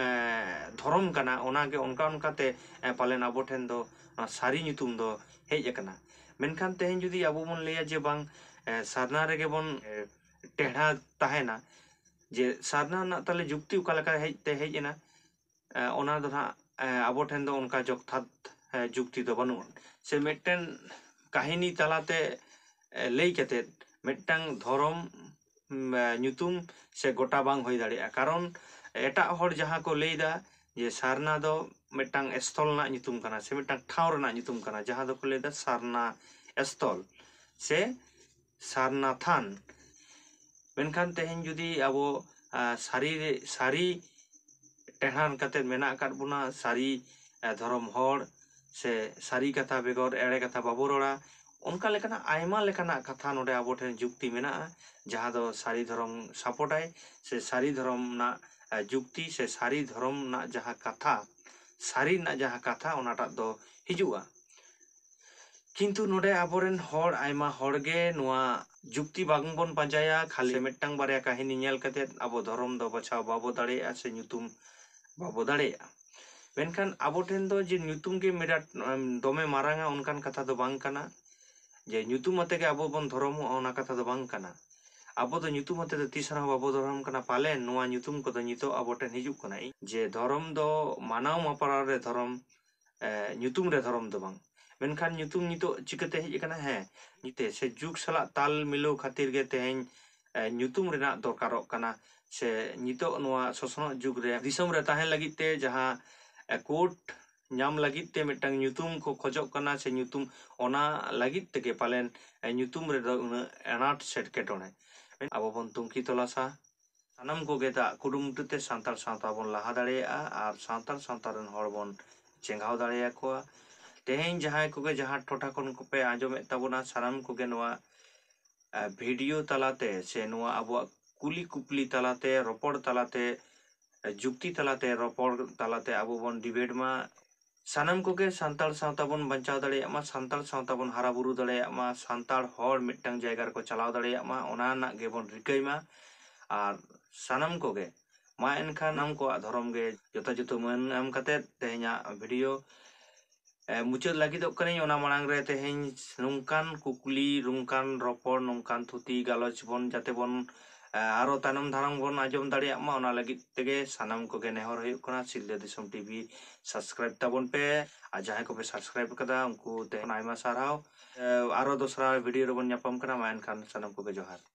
ᱫᱷᱚᱨᱚᱢ ᱠᱟᱱᱟ, ᱚᱱᱟᱜᱮ ᱚᱱᱠᱟ ᱚᱱᱠᱟᱛᱮ, ᱮ, ᱯᱟᱞᱮᱱ ᱟᱵᱚ ᱴᱷᱮᱱ ᱫᱚ ᱱᱚᱣᱟ ᱥᱟᱹᱨᱤ ᱧᱩᱛᱩᱢ ᱫᱚ ᱦᱮᱡ ᱟᱠᱟᱱᱟ᱾ ᱢᱮᱱᱠᱷᱟᱱ ᱛᱮᱦᱮᱧ ᱡᱩᱫᱤ ᱟᱵᱚ ᱵᱚᱱ ᱞᱟᱹᱭᱟ ᱡᱮ ᱵᱟᱝ, ᱮ, ᱥᱟᱨᱱᱟ ᱨᱮᱜᱮ ᱵᱚᱱ, ᱮ, ᱴᱮᱲᱦᱟ ᱛᱟᱦᱮᱱᱟ, ᱡᱮ ᱥᱟᱨᱱᱟ ᱨᱮᱱᱟᱜ ᱛᱟᱦᱞᱮ ᱡᱩᱠᱛᱤ ᱚᱠᱟ ᱞᱮᱠᱟ ᱦᱮᱡ ᱛᱮ ᱦᱮᱡ ᱮᱱᱟ, ᱮ, ᱚᱱᱟ ᱫᱚ ᱱᱟᱦᱟᱜ, ᱮ, ᱟᱵᱚ ᱴᱷᱮᱱ ᱫᱚ ᱚᱱᱠᱟ ᱡᱚᱛᱷᱟᱛ, ᱮ, ᱡᱩᱠᱛᱤ ᱫᱚ ᱵᱟᱹᱱᱩᱜᱼᱟ᱾ ᱥᱮ ᱢᱤᱫᱴᱮᱱ ᱠᱟᱹᱦᱱᱤ ᱛᱟᱞᱟᱛᱮ, ᱮ, ᱞᱟᱹᱭ ᱠᱟᱛᱮᱫ ᱢᱤᱫᱴᱟᱝ ᱫᱷᱚᱨᱚᱢ, ᱩᱢ, ᱮ, ᱧᱩᱛᱩᱢ ᱥᱮ ᱜᱚᱴᱟ ᱵᱟᱝ ᱦᱩᱭ ᱫᱟᱲᱮᱭᱟᱜᱼᱟ᱾ ᱠᱟᱨᱚᱱ ᱮᱴᱟᱜ ᱦᱚᱲ ᱡᱟᱦᱟᱸ ᱠᱚ ᱞᱟᱹᱭᱫᱟ ᱡᱮ ᱥᱟᱨᱱᱟ ᱫᱚ ᱢᱤᱫᱴᱟᱝ ᱥᱛᱷᱚᱞ ᱨᱮᱱᱟᱜ ᱧᱩᱛᱩᱢ ᱠᱟᱱᱟ ᱥᱮ ᱢᱤᱫᱴᱟᱝ ᱴᱷᱟᱶ ᱨᱮᱱᱟᱜ ᱧᱩᱛᱩᱢ ᱠᱟᱱᱟ, ᱡᱟᱦᱟᱸ ᱫᱚᱠᱚ ᱞᱟᱹᱭᱫᱟ ᱥᱟᱨᱱᱟ ᱥᱛᱷᱚᱞ ᱥᱮ ᱥᱟᱨᱱᱟ ᱛᱷᱟᱱ᱾ ᱢᱮᱱᱠᱷᱟᱱ ᱛᱮᱦᱮᱧ ᱡᱩᱫᱤ ᱟᱵᱚ, ᱟ, ᱥᱟᱹᱨᱤ, ᱥᱟᱹᱨᱤ ᱴᱮᱦᱟᱱ ᱠᱟᱛᱮᱫ ᱢᱮᱱᱟᱜ ᱟᱠᱟᱫ ᱵᱚᱱᱟ, ᱥᱟᱹᱨᱤ, ᱟ, ᱫᱷᱚᱨᱚᱢ ᱦᱚᱲ ᱥᱮ ᱥᱟᱹᱨᱤ ᱠᱟᱛᱷᱟ ᱵᱮᱜᱚᱨ ᱮᱲᱮ ᱠᱟᱛᱷᱟ ᱵᱟᱵᱚ ᱨᱚᱲᱟ, ᱚᱱᱠᱟ ᱞᱮᱠᱟᱱᱟᱜ ᱟᱭᱢᱟ ᱞᱮᱠᱟᱱᱟᱜ ᱠᱟᱛᱷᱟ ᱱᱚᱰᱮ ᱟᱵᱚ ᱴᱷᱮᱱ ᱡᱩᱠᱛᱤ ᱢᱮᱱᱟᱜᱼᱟ, ᱡᱟᱦᱟᱸ ᱫᱚ ᱥᱟᱹᱨᱤ ᱫᱷᱚᱨᱚᱢ ᱥᱟᱯᱳᱨᱴᱟᱭ ᱥᱮ ᱥᱟᱹᱨᱤ ᱫᱷᱚᱨᱚᱢ ᱨᱮᱱᱟᱜ, ᱟ, ᱡᱩᱠᱛᱤ ᱥᱮ ᱥᱟᱹᱨᱤ ᱫᱷᱚᱨᱚᱢ ᱨᱮᱱᱟᱜ ᱡᱟᱦᱟᱸ ᱠᱟᱛᱷᱟ, ᱥᱟᱹᱨᱤ ᱨᱮᱱᱟᱜ ᱡᱟᱦᱟᱸ ᱠᱟᱛᱷᱟ, ᱚᱱᱟᱴᱟᱜ ᱫᱚ ᱦᱤᱡᱩᱜᱼᱟ᱾ ᱠᱤᱱᱛᱩ ᱱᱚᱰᱮ ᱟᱵᱚᱨᱮᱱ ᱦᱚᱲ, ᱟᱭᱢᱟ ᱦᱚᱲ ᱜᱮ ᱱᱚᱣᱟ ᱡᱩᱠᱛᱤ ᱵᱟᱝᱵᱚᱱ ᱯᱟᱸᱡᱟᱭᱟ, ᱠᱷᱟᱹᱞᱤ ᱢᱤᱫᱴᱟᱝ ᱵᱟᱨᱭᱟ ᱠᱟᱹᱦᱱᱤ ᱧᱮᱞ ᱠᱟᱛᱮᱫ ᱟᱵᱚ ᱫᱷᱚᱨᱚᱢ ᱫᱚ ᱵᱟᱪᱷᱟᱣ ᱵᱟᱵᱚ ᱫᱟᱲᱮᱭᱟᱜᱼᱟ ᱥᱮ ᱧᱩᱛᱩᱢ ᱵᱟᱵᱚ ᱫᱟᱲᱮᱭᱟᱜᱼᱟ᱾ ᱢᱮᱱᱠᱷᱟᱱ ᱟᱵᱚ ᱴᱷᱮᱱ ᱫᱚ ᱡᱮ ᱧᱩᱛᱩᱢ ᱜᱮ ᱢᱮᱨᱟᱴ, ᱮᱢ, ᱫᱚᱢᱮ ᱢᱟᱨᱟᱝᱟ, ᱚᱱᱠᱟᱱ ᱠᱟᱛᱷᱟ ᱫᱚ ᱵᱟᱝ ᱠᱟᱱᱟ᱾ ᱡᱮ ᱧᱩᱛᱩᱢ ᱟᱛᱮ ᱜᱮ ᱟᱵᱚ ᱵᱚᱱ ᱫᱷᱚᱨᱚᱢᱚᱜᱼᱟ, ᱚᱱᱟ ᱠᱟᱛᱷᱟ ᱫᱚ ᱵᱟᱝ ᱠᱟᱱᱟ᱾ ᱟᱵᱚ ᱫᱚ ᱧᱩᱛᱩᱢ ᱟᱛᱮ ᱫᱚ ᱛᱤᱥ ᱨᱮᱦᱚᱸ ᱵᱟᱵᱚ ᱫᱷᱚᱨᱚᱢ ᱠᱟᱱᱟ᱾ ᱯᱟᱞᱮᱱ ᱱᱚᱣᱟ ᱧᱩᱛᱩᱢ ᱠᱚᱫᱚ ᱱᱤᱛᱚᱜ ᱟᱵᱚ ᱴᱷᱮᱱ ᱦᱤᱡᱩᱜ ᱠᱟᱱᱟ, ᱡᱮ ᱫᱷᱚᱨᱚᱢ ᱫᱚ ᱢᱟᱱᱟᱣ ᱢᱟᱯᱟᱲᱟᱣ ᱨᱮ ᱫᱷᱚᱨᱚᱢ, ᱮ, ᱧᱩᱛᱩᱢ ᱨᱮ ᱫᱷᱚᱨᱚᱢ ᱫᱚ ᱵᱟᱝ᱾ ᱢᱮᱱᱠᱷᱟᱱ ᱧᱩᱛᱩᱢ ᱱᱤᱛᱚᱜ ᱪᱤᱠᱟᱹᱛᱮ ᱦᱮᱡ ᱟᱠᱟᱱᱟ? ᱦᱮᱸ, ᱱᱤᱛᱮ ᱥᱮ ᱡᱩᱜᱽ ᱥᱟᱞᱟᱜ ᱛᱟᱞ ᱢᱤᱞᱟᱹᱣ ᱠᱷᱟᱹᱛᱤᱨ ᱜᱮ ᱛᱮᱦᱮᱧ, ᱮ, ᱧᱩᱛᱩᱢ ᱨᱮᱱᱟᱜ ᱫᱚᱨᱠᱟᱨᱚᱜ ᱠᱟᱱᱟ᱾ ᱥᱮ ᱱᱤᱛᱚᱜ ᱱᱚᱣᱟ ᱥᱚᱥᱱᱚᱜ ᱡᱩᱜᱽ ᱨᱮ ᱫᱤᱥᱚᱢ ᱨᱮ ᱛᱟᱦᱮᱸ ᱞᱟᱹᱜᱤᱫ ᱛᱮ ᱡᱟᱦᱟᱸ, ᱮ, ᱠᱳᱰ ᱧᱟᱢ ᱞᱟᱹᱜᱤᱫ ᱛᱮ ᱢᱤᱫᱴᱟᱝ ᱧᱩᱛᱩᱢ ᱠᱚ ᱠᱷᱚᱡᱚᱜ ᱠᱟᱱᱟ ᱥᱮ ᱧᱩᱛᱩᱢ, ᱚᱱᱟ ᱞᱟᱹᱜᱤᱫ ᱛᱮᱜᱮ ᱯᱟᱞᱮᱱ, ᱮ, ᱧᱩᱛᱩᱢ ᱨᱮᱫᱚ ᱩᱱᱟᱹᱜ ᱟᱱᱟᱴ ᱥᱮ ᱮᱴᱠᱮᱴᱚᱬᱮ᱾ ᱟᱵᱚ ᱵᱚᱱ ᱛᱩᱝᱠᱷᱤ ᱛᱚᱞᱟᱥᱟ᱾ ᱥᱟᱱᱟᱢ ᱠᱚᱜᱮ ᱫᱟᱜ ᱠᱩᱨᱩᱢᱩᱴᱩ ᱛᱮ ᱥᱟᱱᱛᱟᱲ ᱥᱟᱶᱛᱟ ᱵᱚᱱ ᱞᱟᱦᱟ ᱫᱟᱲᱮᱭᱟᱜᱼᱟ ᱟᱨ ᱥᱟᱱᱛᱟᱲ ᱥᱟᱶᱛᱟ ᱨᱮᱱ ᱦᱚᱲ ᱵᱚᱱ ᱪᱮᱸᱜᱷᱟᱣ ᱫᱟᱲᱮᱭᱟᱠᱚᱣᱟ᱾ ᱛᱮᱦᱮᱧ ᱡᱟᱦᱟᱸᱭ ᱠᱚᱜᱮ ᱡᱟᱦᱟᱸ ᱴᱚᱴᱷᱟ ᱠᱷᱚᱱ ᱠᱚᱯᱮ ᱟᱸᱡᱚᱢᱮᱫ ᱛᱟᱵᱚᱱᱟ, ᱥᱟᱱᱟᱢ ᱠᱚᱜᱮ ᱱᱚᱣᱟ, ᱟ, ᱵᱷᱤᱰᱤᱭᱳ ᱛᱟᱞᱟᱛᱮ ᱥᱮ ᱱᱚᱣᱟ ᱟᱵᱚᱣᱟᱜ ᱠᱩᱞᱤ ᱠᱩᱯᱞᱤ ᱛᱟᱞᱟᱛᱮ, ᱨᱚᱯᱚᱲ ᱛᱟᱞᱟᱛᱮ, ᱡᱩᱠᱛᱤ ᱛᱟᱞᱟᱛᱮ, ᱨᱚᱯᱚᱲ ᱛᱟᱞᱟᱛᱮ ᱟᱵᱚ ᱵᱚᱱ ᱰᱤᱵᱮᱴ ᱢᱟ᱾ ᱥᱟᱱᱟᱢ ᱠᱚᱜᱮ ᱥᱟᱱᱛᱟᱲ ᱥᱟᱶᱛᱟ ᱵᱚᱱ ᱵᱟᱧᱪᱟᱣ ᱫᱟᱲᱮᱭᱟᱜ ᱢᱟ, ᱥᱟᱱᱛᱟᱲ ᱥᱟᱶᱛᱟ ᱵᱚᱱ ᱦᱟᱨᱟ ᱵᱩᱨᱩ ᱫᱟᱲᱮᱭᱟᱜ ᱢᱟ, ᱥᱟᱱᱛᱟᱲ ᱦᱚᱲ ᱢᱤᱫᱴᱟᱝ ᱡᱟᱭᱜᱟ ᱨᱮᱠᱚ ᱪᱟᱞᱟᱣ ᱫᱟᱲᱮᱭᱟᱜ ᱢᱟ, ᱚᱱᱟ ᱨᱮᱱᱟᱜ ᱜᱮᱵᱚᱱ ᱨᱤᱠᱟᱹᱭ ᱢᱟ᱾ ᱟᱨ ᱥᱟᱱᱟᱢ ᱠᱚᱜᱮ ᱢᱟ ᱮᱱᱠᱷᱟᱱ ᱥᱟᱱᱟᱢ ᱠᱚᱣᱟᱜ ᱫᱷᱚᱨᱚᱢ ᱜᱮ ᱡᱚᱛᱷᱟᱡᱚᱛᱷᱚ ᱢᱟᱹᱱ ᱮᱢ ᱠᱟᱛᱮ ᱛᱮᱦᱮᱧᱟᱜ ᱵᱷᱤᱰᱤᱭᱳ ᱮ, ᱢᱩᱪᱟᱹᱫ ᱞᱟᱹᱜᱤᱫᱚᱜ ᱠᱟᱹᱱᱟᱹᱧ᱾ ᱚᱱᱟ ᱢᱟᱲᱟᱝ ᱨᱮ ᱛᱮᱦᱮᱧ ᱱᱚᱝᱠᱟᱱ ᱠᱩᱠᱞᱤ, ᱱᱚᱝᱠᱟᱱ ᱨᱚᱯᱚᱲ, ᱱᱚᱝᱠᱟᱱ ᱛᱷᱩᱛᱤ ᱜᱟᱞᱚᱪ ᱵᱚᱱ ᱡᱟᱛᱮ ᱵᱚᱱ, ᱮ, ᱟᱨᱚ ᱛᱟᱭᱱᱚᱢ ᱫᱷᱟᱨᱟᱢ ᱵᱚᱱ ᱟᱸᱡᱚᱢ ᱫᱟᱲᱮᱭᱟᱜ ᱢᱟ, ᱚᱱᱟ ᱞᱟᱹᱜᱤᱫ ᱛᱮᱜᱮ ᱥᱟᱱᱟᱢ ᱠᱚᱜᱮ ᱱᱮᱦᱚᱨ ᱦᱩᱭᱩᱜ ᱠᱟᱱᱟ, ᱥᱤᱞᱫᱟᱹ ᱫᱤᱥᱚᱢ ᱴᱤᱵᱷᱤ ᱥᱟᱵᱥᱠᱨᱟᱭᱤᱵ ᱛᱟᱵᱚᱱ ᱯᱮ᱾ ᱟᱨ ᱡᱟᱦᱟᱸᱭ ᱠᱚᱯᱮ ᱥᱟᱵᱥᱠᱨᱟᱭᱤᱵ ᱠᱟᱫᱟ, ᱩᱱᱠᱩ ᱛᱮᱦᱮᱧ ᱟᱭᱢᱟ ᱥᱟᱨᱦᱟᱣ᱾ ᱮ, ᱟᱨᱚ ᱫᱚᱥᱨᱟ ᱵᱷᱤᱰᱤᱭᱳ ᱨᱮᱵᱚᱱ ᱧᱟᱯᱟᱢ ᱠᱟᱱᱟ᱾ ᱢᱟ ᱮᱱᱠᱷᱟᱱ ᱥᱟᱱᱟᱢ ᱠᱚᱜᱮ ᱡᱚᱦᱟᱨ᱾